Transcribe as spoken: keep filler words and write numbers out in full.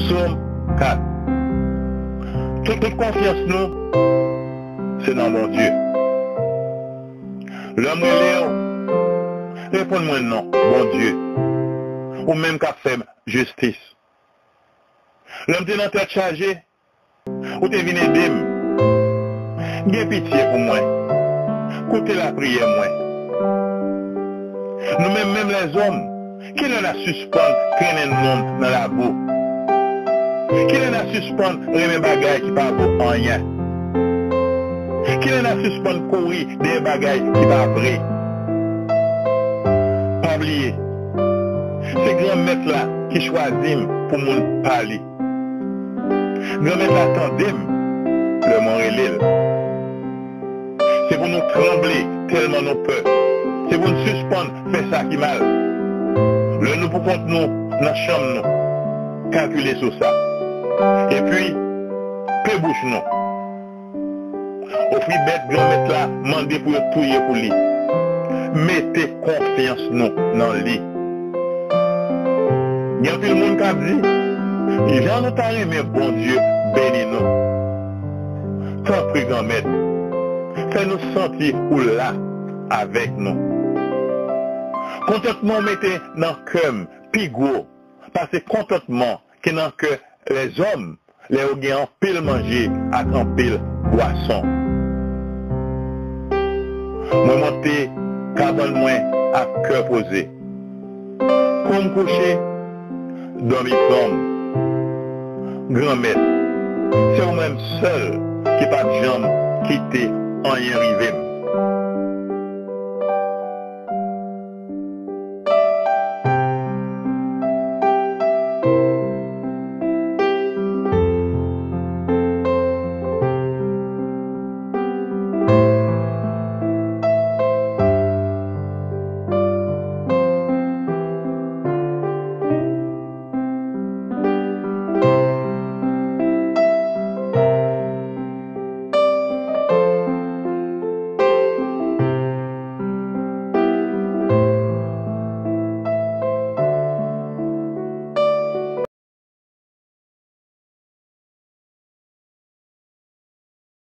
Sòm kat. Tout, tout konfyans nou, se nan Bondye. Lè m rele w, reponn mwen non, Bondye. Ou menm k ap fè m jistis. Lè m te nan tèt chaje, ou te vin ede m. Gen pitye pou mwen. Koute lapriyè mwen. Nou menm, menm lèzòm, kilè n a sispann trennen nou nan labou? Kilè n a sispann renmen bagay ki pa vo anyen? Kilè n a sispann kouri dèyè bagay ki pa vre? Pa bliye, se Granmèt la ki chwazi m pou moun pa li. Granmèt la tande m lè mwen rele l. Se pou nou tranble tèlman nou pè. Se pou n sispann fè sa ki mal. Lè nou poukont nou nan chanm nou, kalkile sou sa. Epi, pe bouch nou. Ofri bèt Granmèt la mande pou yo touye pou li. Mete konfyans nou nan li. Gen anpil moun k ap di, jan nou ta renmen Bondye beni nou. Tanpri Granmèt, fè nou santi ou la avèk nou. Kontantman w mete nan kè m pi gwo pase kontantman ki nan kè lèzòm lè yo gen anpil manje ak anpil bwason. Mwen monte kabann mwen ak kè poze. Kou m kouche, dòmi pran m. Granmèt, se ou menm sèl ki p ap janm kite anyen rive m.